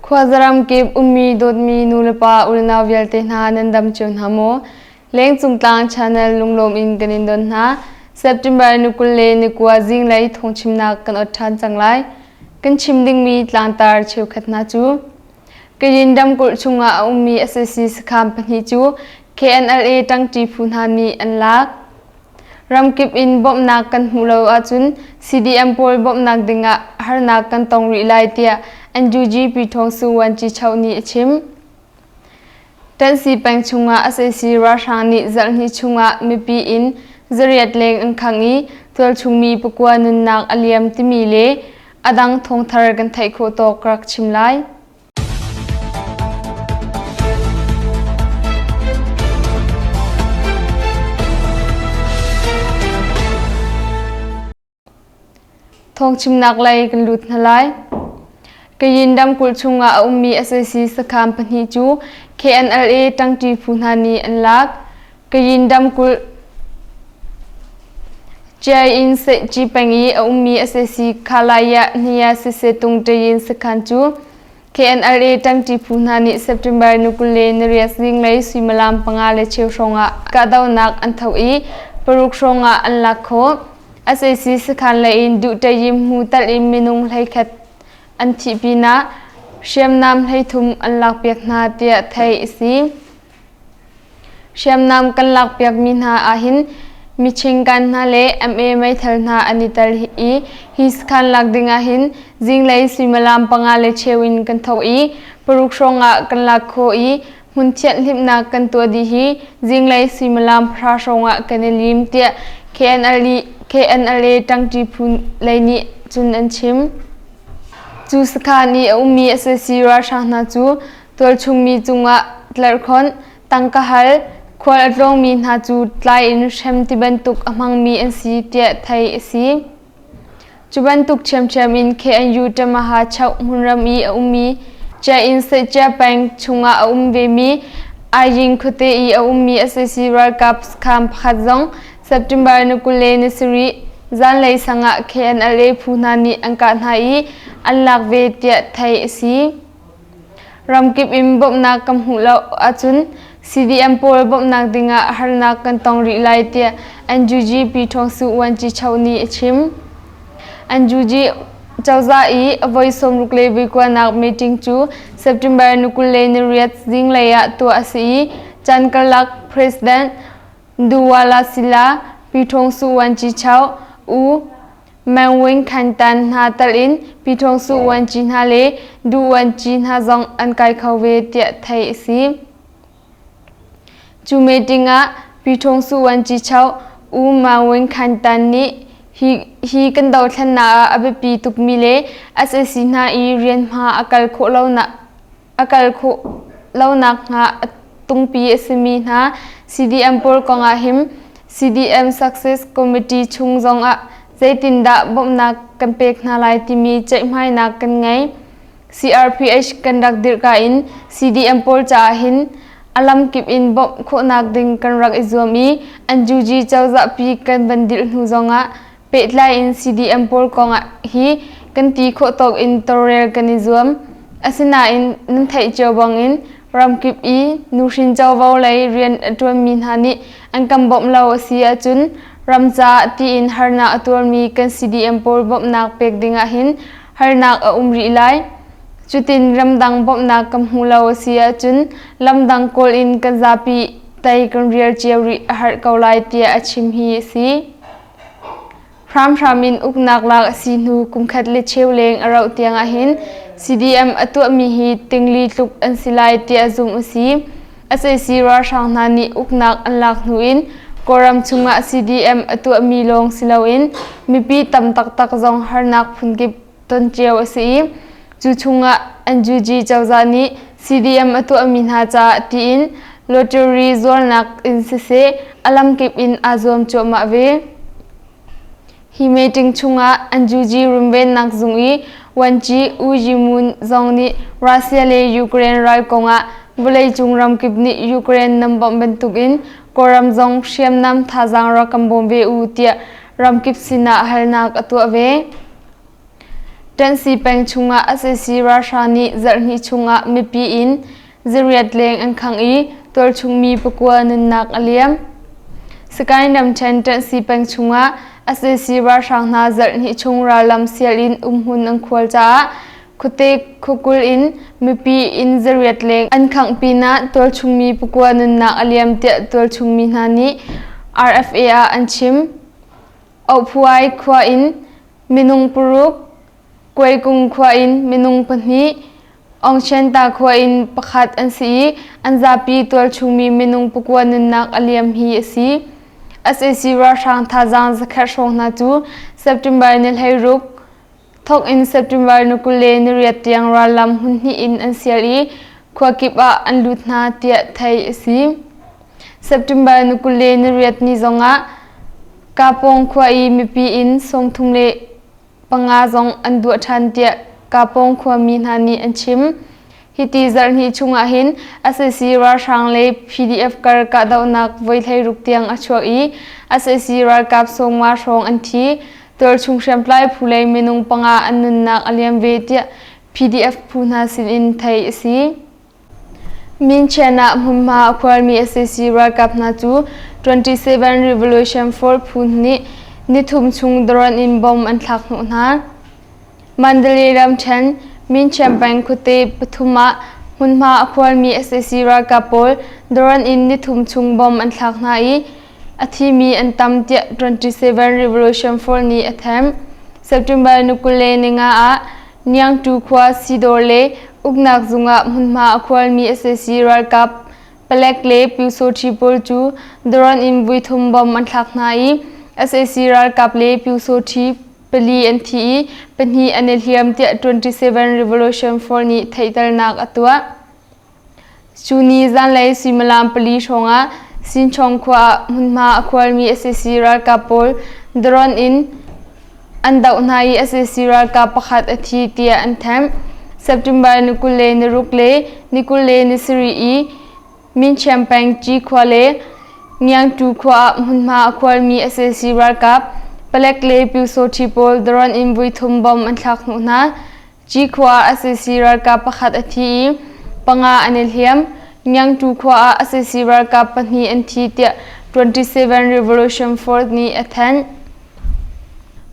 Khuazaram kip ummi dawtmi nulepa unau vialte hna nan dam cio hna maw? Lengcung Tlang Channel lunglawm in kan in don hna. September ni 20 le ni 9 zinglei thawngchimnak kan ot ṭhan cang lai. Kan chim dingmi tlangtar cheukhat hna cu Kayin ramkulh chungah a ummi sac sakhan pahnih cu KNLA ṭangṭi phu hna nih an lak. Ramkip in bawmhnak kan hmuh lo ahcun CDM pawl bawmhnak dingah harnak kan tong rih lai tiah NUG Pi Thawng Su Vuanci Choh nih a chim. Tansi peng chungah sac ralhrang nih zarhhnih chungah mipi inn zariat leng an khangh i tualchung mi pakua nunnak a liam timi le a dang thawngthar kan theih khawh tawk rak chim lai. Thawngchimnak lei kan lut hna lai. Kayin ramkulh chungah a ummi sac sakhan pahnih cu KNLA ṭangṭi phu hna nih an lak. Kayin ramkulh Chiain Seihci peng i a ummi sac Khalayah Hniya Sisetung Tayin sakhan cu KNLA ṭangṭi phu hna nih September ni 28 zinglei suimilam panga le cheu hrawngah kahdohnak an tho i paruk hrawngah an lak khawh. Sac sakhan lei in Duhtayim hmu talh in minung 11 an thih pinah hriamnam 33 an lakpiak hna tiah theih a si. Hriamnam kan lakpiakmi hna ahhin michingan hna le MA meithal hna an i tel i hi sakhan lak ding ahhin zinglei suimilam panga le cheu in kan thawk i paruk hrawng ah kan lak khawh i hmun thianhhlimhnak kan tuah dih hi zinglei suimilam pahra hrawng ah kan i lim tiah KNLA ṭangṭi phu lei nih cun an chim. Cu sakhan i a ummi sac ralhrang hna cu Tualchungmi cungah tlerhkhonh, tangka hal, khual a tlawngmi hna cu tlai in hrem ti bantuk a hmangmi an si tiah theih a si. Cu bantuk ṭhiamṭhiam in KNU Tamaha Chauh hmunram i a ummi Chiain Seihcia peng chungah a um vemi Aying khuate i a ummi sac ralkap sakhan pakhat zong September ni 27 zanlei sang ah KNLA phu hna nih an kah hna i an lak ve tiah theih a si. Ramkip in bawmhnak kan hmuh lo ahcun CDM pawl bawmhnak dingah harnak kan tong rih lai tiah NUG Pi Thawng Su Vuanci Cho nih a chim. NUG cozah i a voi 60 le voi kuanak meeting cu September ni 28 zinglei ah tuah a si i caan karlak President Duwala Sila, Pi Thawng Su Vuanci Cho, U Mang Win Khan Tan hna tal in Pi Thawng Su Vuanci hna le Du Vuanci hna zong an kai kho ve tiah theih a si. Cu meeting ah Pi Thawng Su Vuanci Cho U Mang Win Khan Tan nih hi, hi kan dothlennak ah a biapi tukmi le sac hna i rianhma a kal khawh lonak a kal khawh lonak hnga a tungpi a simi hna CDM pawl kongah him CDM Success Committee chung zongah zeitindah bawmhnak kan pek hna lai timi ceihmainak kan ngei. CRPH kan rak dirhka in CDM pawl caah hin a lamkip in bawmh khawhnak ding kan rak i zuam i NUG cozahpi kan van dirh hnu zongah Pehtlai in CDM pawl kongah hi kan ti khawh tawk in tawlrel kan i zuam. Asinain nan theih cio bangin ramkip i nuhrin covo lei rian a ṭuanmi hna nih an kan bawmh lo a si ahcun ram caah tiin harnak a tuarmi kan CDM pawl bawmhnak pek dingah hin harnak a um rih lai. Cutin ramdang bawmhnak kan hmuh lo a si ahcun lamdang kawl in kan zapi tei kan rial cio rih a herh ko lai tiah a chim hi a si. Hramhram in uknak lak a si hnu kumkhat le cheu leng a rauh tiang ahhin CDM a tuahmi hi tingli tluk an si lai tiah zumh a si. Sac ralhrang hna nih uknak an lak hnu in Kawlram chungah CDM a tuahmi lawng si loin mipi tam taktak zong harnak phunkip ton cio a si i cu chungah NUG cozah nih CDM a tuahmi hna caah tiin lottery zuarnak in siseh a lamkip in aa zuam cuahmah ve. Hi meeting chungah NUG runvennak zung i Wanci U Yi-mun zong nih Russia le Ukraine ral kongah vawleicung ramkip nih Ukraine nan bawmh bantukin Kawlram zong hriamnam thazaang rak kan bawm ve u tiah ramkip sinah halnak a tuah ve. Ṭansi peng chungah sac ralhrang nih zarhhnih chungah mipi inn zariat leng an khangh i tualchung mi pakua nunnak a liam. Sakae ramṭhen Ṭansi peng chungah sac ralhrang hna zarhhnih chung rallam sial in umhmun an khual caah khuate khuakul in mipi inn zariat leng an khangh pinah tualchung mi pakua nunnak a liam tiah tualchung mi hna nih RFA ah an chim. Ohphuai khua in minung paruk, Kuaikung khua in minung pahnih, Aungchenta khua in pakhat an si i an zapi tualchungmi minung pakua nunnak a liam hi a si. Sac ralhrang thazaang zakhat hrawng hna cu September ni 16 thawk in September ni 28 tiang rallam hmun hnih in an sial i khua kip ah an lut hna tiah theih a si. September ni 28 ni zongah Kapong khua i mipi inn 35 zong an duah ṭhan tiah Kapong khuami hna nih an chim. Hiti zarhhnih chungah hin sac ralhrang le PDF kar kahdohnak voi 16 tiang a chuak i sac ralkap sawmnga hrawng an thi. Tualchung hriamtlai phu lei minung panga an nunnak a liam ve tiah PDF phu hna sinin theih a si. Minchen ah hmunhma a khuarmi sac ralkap hna cu 27 Revolution Force phu nih nithum chung drone in bomb an thlak hnawh hna. Mandalay ramṭhen Minchen peng khuate pathum ah hmunhma a khuarmi sac ralkap pawl drone in nithum chung bomb an thlak hna i a thimi an tam tiah 27 Revolution Force nih a thanh. September ni 25 ah Niangtu khua Sidor le uknak zung ah hmunhma a khualmi sac ralkap palek le pyusawṭhi pawl cu drone in voithum bomb an thlak hna i sac ralkap le pyusawṭhi pali an thi i pahnih an i hliam tiah 27 Revolution Force nih theihternak a tuah. Cu ni zanlei suimilam pali hrawngah Sinchawng khua ah hmunhma a khualmi sac ralkap pawl drone in an doh hna i sac ralkap pakhat a thi tiah an thanh. September ni 26 le ni 27 i Minchiam peng Ci khua le Ngiangtu khua ah hmunhma a khualmi sac ralkap palek le pyusawṭhi pawl drone in voithum bomb an thlak hnawh hna. Cikhua ah sac ralkap pakhat a thi i panga an i hliam. Ngiangtu khua ah sac ralkap pahnih an thi tiah 27 Revolution Force nih a thanh.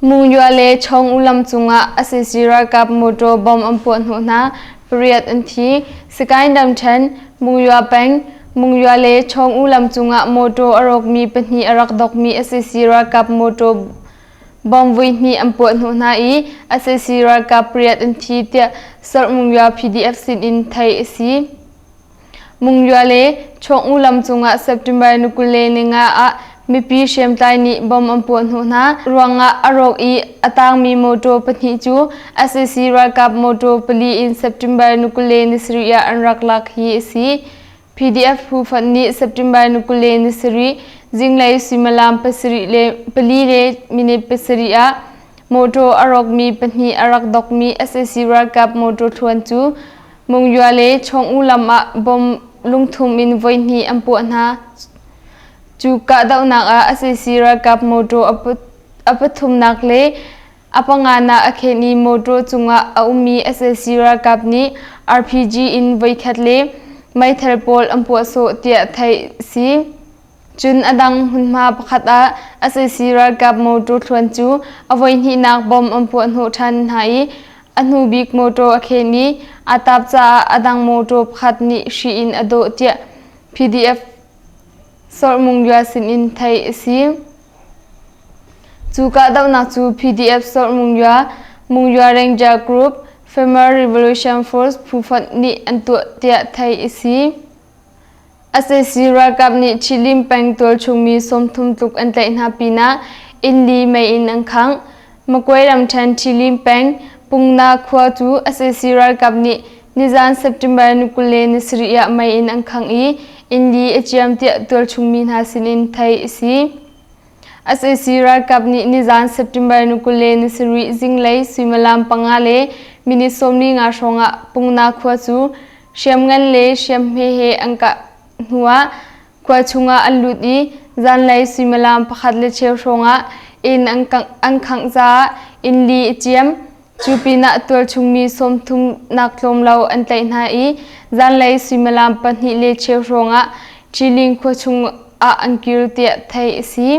Mungya le Chong lam cungah sac ralkap motor bomb an puah hnawh hna. Pariat an thi. Sakae ramṭhen Mungya peng Mungya le Chong lam cungah motor a rawkmi pahnih a rak dokmi sac ralkap motor Bomb voihnih an puah hnawh hna i sac ralkap pariat an thi tiah Sarhmungyua PDF sinin theih a si. Mungyua le Chawng-U lam cungah September ni 25 ah mipi hriamtlai nih bomb an puah hnawh hna ruangah a rawk i a tangmi motor pahnih cu sac ralkap motor pali in September ni 27 ah an rak lak hi a si. PDF phu fonh nih September ni 27 zinglei suimilam pasarih le pali le minute pasarih ah motor a rawkmi pahnih a rak dokmi sac ralkap motor thluan cu Mungyua le Chawng-U lam ah bomb lungthum in voihnih an puah hna. Cu kahdohnak ah sac ralkap motor a pathumnak le A panganak a khen i motor cungah a ummi sac ralkap nih RPG in voikhat le meithal pawl an puah sawh tiah theih a si. Cun a dang hmunhma pakhat ah sac ralkap motor thluan cu a voihnihnak bomb an puah hnawh ṭhan hna i a hnu bik motor a khen i aa taap caah a dang motor pakhat nih hri in a dawh tiah PDF Sawrhmungyua sinin theih a si. Cu kahdohnak cu PDF Sawrh Mungyua, Mungyua Ranger Group, Farmer Revolution Force phu fonh nih an tuah tiah theih a si. Sac ralkap nih Chilim peng tualchung mi 30 tluk an tlaih hna pinah inn li mei in an khangh. Magway ramṭhen Chilim peng Pungna khua cu sac ralkap nih nizan September ni 27 ah mei in an khangh i inn li a ciam tiah tualchung mi hna sinin theih a si. Sac ralkap nih nizan September ni 27 zinglei suimilam panga le minute 45 hrawngah Pungna khua cu hriamngan le hriamhme he an kah hnuah khua chungah an lut i zanlei suimilam pakhat le cheu hrawngah inn an khangh caah inn li a ciam. Cu pinah tualchung mi 30 nak tlawm lo an tlaih hna i zanlei suimilam pahnih le cheu hrawngah Ṭiling khua chung ah an kir tiah theih a si.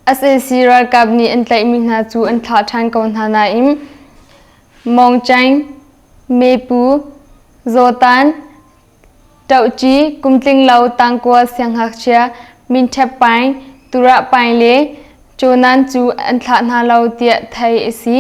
Sac ralkap nih an tlaihmi hna cu an thlah ṭhan ko hna nain Mawngchaing, Mepu, Zawtan, Ṭohci, kumtling lo tangkua siangngakchia Minṭhep Paing, Turah Paing le Conan cu an thlah hna lo tiah theih a si.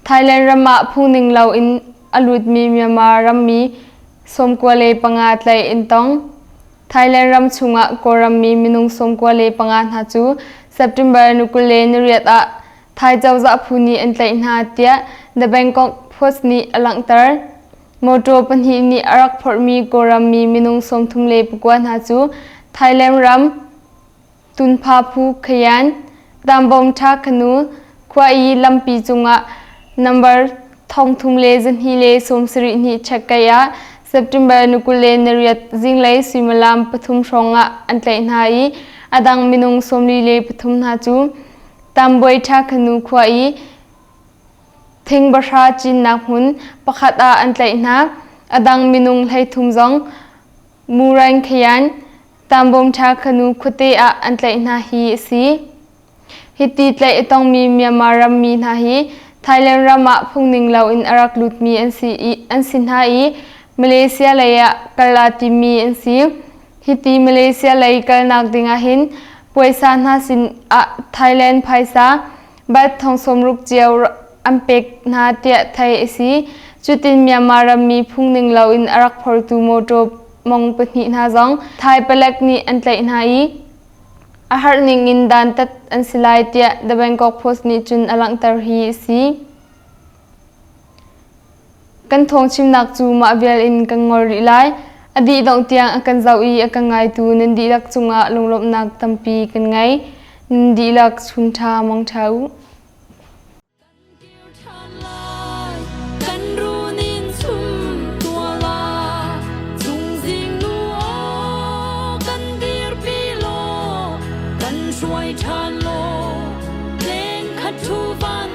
Thailand ram ah phungning loin a lutmi Myanmar rammi 95 tlaih an tong. Thailand ram chungah Kawlram mi minung 95 hna cu September ni 28 ah Thai cozah phu nih an tlaih hna tiah The Bangkok Post nih a langhter. Mawṭaw pahnih nih a rak phorhmi Kawlram mi minung 34 hna cu Thailand ram Tunpha phu Khayan, Tambawmṭha Khanu khua i lampi cungah number 3272 checkkai ah September ni 28 zinglei suimilam pathum hrawng ah an tlaih hna i a dang minung 43 hna cu Tambuaiṭha Khanu khua i Thingbahra cinnak hmun pakhat ah an tlaih hna. A dang minung 33 zong Muraing Khayan, Tambawmṭha Khanu khuate ah an tlaih hna hi a si. Hiti tlaih a tongmi Myanmar rammi hna hi Thailand ram ah phungning loin a rak lutmi an si, i, an si hna i Malaysia lei ah kal aa timmi an si. Hiti Malaysia lei kalnak ding ahhin puaisa hna sin ah Thailand phaisa Baht thong 60 cio an pek hna tiah theih a si. Cutin Myanmar rammi phungning loin a rak phortu mawṭaw mong pahnih hna zong Thai palek nih an tlaih hna i a harh ning in dantat an si lai tiah The Bangkok Post nih cun a langhter hi a si. Kan thawngchimnak cu mah vial in kan ngol rih lai. A dih dongh tiang a kan zoh i a kan ngaitu nan dihlak cungah lunglawmhnak tampi kan ngei. Nan dihlak chun ṭha mang ṭha u. Kan runin chum tua la chungzing nu aw kan dirpi law kan hruai ṭhan law leng khat thu van.